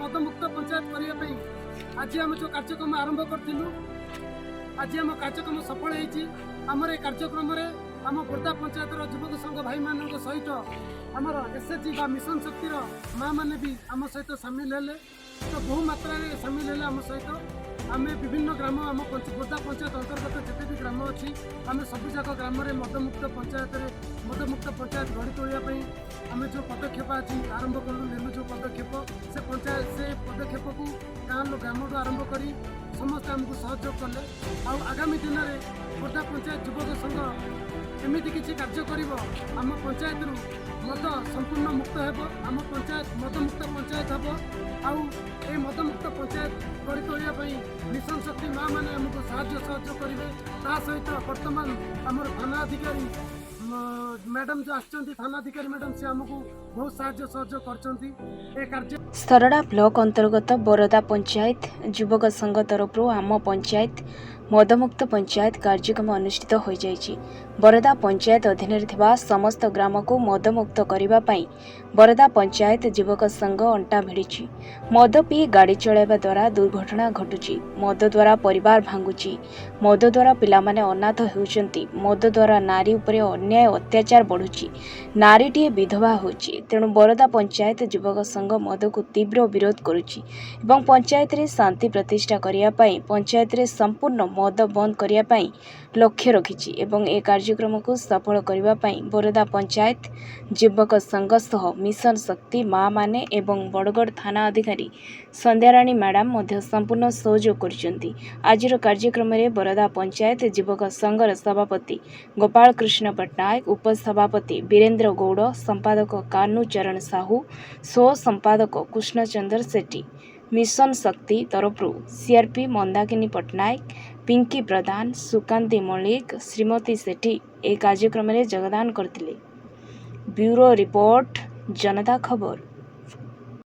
ମଦମୁକ୍ତ ପଞ୍ଚାୟତ କରିବା ପାଇଁ ଆଜି ଆମେ ଯେଉଁ କାର୍ଯ୍ୟକ୍ରମ ଆରମ୍ଭ କରିଥିଲୁ, ଆଜି ଆମ କାର୍ଯ୍ୟକ୍ରମ ସଫଳ ହେଇଛି। ଆମର ଏ କାର୍ଯ୍ୟକ୍ରମରେ ଆମ ଖୋର୍ଦ୍ଧା ପଞ୍ଚାୟତର ଯୁବକ ସଂଘ ଭାଇମାନଙ୍କ ସହିତ ଆମର ଏସ୍ଏଚ୍ଜି ବା ମିଶନ ଶକ୍ତିର ମାଆମାନେ ବି ଆମ ସହିତ ସାମିଲ ହେଲେ। ତ ବହୁ ମାତ୍ରାରେ ସାମିଲ ହେଲେ ଆମ ସହିତ। ଆମେ ବିଭିନ୍ନ ଗ୍ରାମ, ଆମ ଖୋର୍ଦ୍ଧା ପଞ୍ଚାୟତ ଅନ୍ତର୍ଗତ ଯେତେ ବି ଗ୍ରାମ ଅଛି, ଆମେ ସବୁଯାକ ଗ୍ରାମରେ ମଦମୁକ୍ତ ପଞ୍ଚାୟତରେ ମଦମୁକ୍ତ ପଞ୍ଚାୟତ ଗଢ଼ି ତୋଳିବା ପାଇଁ ଆମେ ଯେଉଁ ପଦକ୍ଷେପ ଆଜି ଆରମ୍ଭ କଲୁ, ନେଲୁ ଯେଉଁ ପଦକ୍ଷେପ, ସେ ପଞ୍ଚାୟତ ସେ ପଦକ୍ଷେପକୁ ଗାଁ ଗ୍ରାମଠୁ ଆରମ୍ଭ କରି ସମସ୍ତେ ଆମକୁ ସହଯୋଗ କଲେ। ଆଉ ଆଗାମୀ ଦିନରେ ଖୋର୍ଦ୍ଧା ପଞ୍ଚାୟତ ଯୁବକ ସଂଘ ଏମିତି କିଛି କାର୍ଯ୍ୟ କରିବ, ଆମ ପଞ୍ଚାୟତରୁ ମଦ ସମ୍ପୂର୍ଣ୍ଣ ମୁକ୍ତ ହେବ, ଆମ ପଞ୍ଚାୟତ ମଦମୁକ୍ତ ପଞ୍ଚାୟତ ହେବ। ଆଉ ଏହି ମଦମୁକ୍ତ ପଞ୍ଚାୟତ ଗଢ଼ି ତୋଳିବା ପାଇଁ ମିଶନ ଶକ୍ତି ମା ମାନେ ଆମକୁ ସାହାଯ୍ୟ ସହଯୋଗ କରିବେ। ତା ସହିତ ବର୍ତ୍ତମାନ ଆମର ଥାନା ଅଧିକାରୀ ମ୍ୟାଡ଼ାମ ଯେଉଁ ଆସିଛନ୍ତି, ଥାନା ଅଧିକାରୀ ମ୍ୟାଡ଼ାମ, ସେ ଆମକୁ ବହୁତ ସାହାଯ୍ୟ ସହଯୋଗ କରିଛନ୍ତି ଏ କାର୍ଯ୍ୟ। ସରଡ଼ା ବ୍ଲକ ଅନ୍ତର୍ଗତ ବରଦା ପଞ୍ଚାୟତ ଯୁବକ ସଂଘ ତରଫରୁ ଆମ ପଞ୍ଚାୟତ ମଦମୁକ୍ତ ପଞ୍ଚାୟତ କାର୍ଯ୍ୟକ୍ରମ ଅନୁଷ୍ଠିତ ହୋଇଯାଇଛି। ବରଦା ପଞ୍ଚାୟତ ଅଧୀନରେ ଥିବା ସମସ୍ତ ଗ୍ରାମକୁ ମଦମୁକ୍ତ କରିବା ପାଇଁ ବରଦା ପଞ୍ଚାୟତ ଯୁବକ ସଂଘ ଅଣ୍ଟା ଭିଡ଼ିଛି। ମଦ ପିଇ ଗାଡ଼ି ଚଳାଇବା ଦ୍ୱାରା ଦୁର୍ଘଟଣା ଘଟୁଛି। ମଦ ଦ୍ୱାରା ପରିବାର ଭାଙ୍ଗୁଛି। ମଦ ଦ୍ୱାରା ପିଲାମାନେ ଅନାଥ ହେଉଛନ୍ତି। ମଦ ଦ୍ୱାରା ନାରୀ ଉପରେ ଅନ୍ୟାୟ ଅତ୍ୟାଚାର ବଢ଼ୁଛି। ନାରୀଟିଏ ବିଧବା ହେଉଛି। ତେଣୁ ବରଦା ପଞ୍ଚାୟତ ଯୁବକ ସଂଘ ମଦକୁ ତୀବ୍ର ବିରୋଧ କରୁଛି ଏବଂ ପଞ୍ଚାୟତରେ ଶାନ୍ତି ପ୍ରତିଷ୍ଠା କରିବା ପାଇଁ ପଞ୍ଚାୟତରେ ସମ୍ପୂର୍ଣ୍ଣ ମଦ ବନ୍ଦ କରିବା ପାଇଁ ଲକ୍ଷ୍ୟ ରଖିଛି ଏବଂ ଏ କାର୍ଯ୍ୟକ୍ରମକୁ ସଫଳ କରିବା ପାଇଁ ବରଦା ପଞ୍ଚାୟତ ଯୁବକ ସଂଘ ସହ ମିଶନ ଶକ୍ତି ମାଆମାନେ ଏବଂ ବଡ଼ଗଡ଼ ଥାନା ଅଧିକାରୀ ସନ୍ଧ୍ୟାରାଣୀ ମ୍ୟାଡ଼ାମ ମଧ୍ୟ ସମ୍ପୂର୍ଣ୍ଣ ସହଯୋଗ କରିଛନ୍ତି। ଆଜିର କାର୍ଯ୍ୟକ୍ରମରେ ବରଦା ପଞ୍ଚାୟତ ଯୁବକ ସଂଘର ସଭାପତି ଗୋପାଳ କୃଷ୍ଣ ପଟ୍ଟନାୟକ, ଉପସଭାପତି ବୀରେନ୍ଦ୍ର ଗୌଡ଼, ସମ୍ପାଦକ କାହ୍ନୁ ଚରଣ ସାହୁ, ସହ ସମ୍ପାଦକ କୃଷ୍ଣଚନ୍ଦ୍ର ସେଠୀ, ମିଶନ ଶକ୍ତି ତରଫରୁ ସିଆର୍ପି ମନ୍ଦାକିନୀ ପଟ୍ଟନାୟକ, ପିଙ୍କି ପ୍ରଧାନ, ସୁକାନ୍ତି ମଲ୍ଲିକ, ଶ୍ରୀମତୀ ସେଠୀ ଏହି କାର୍ଯ୍ୟକ୍ରମରେ ଯୋଗଦାନ କରିଥିଲେ। ବ୍ୟୁରୋ ରିପୋର୍ଟ, ଜନତା ଖବର।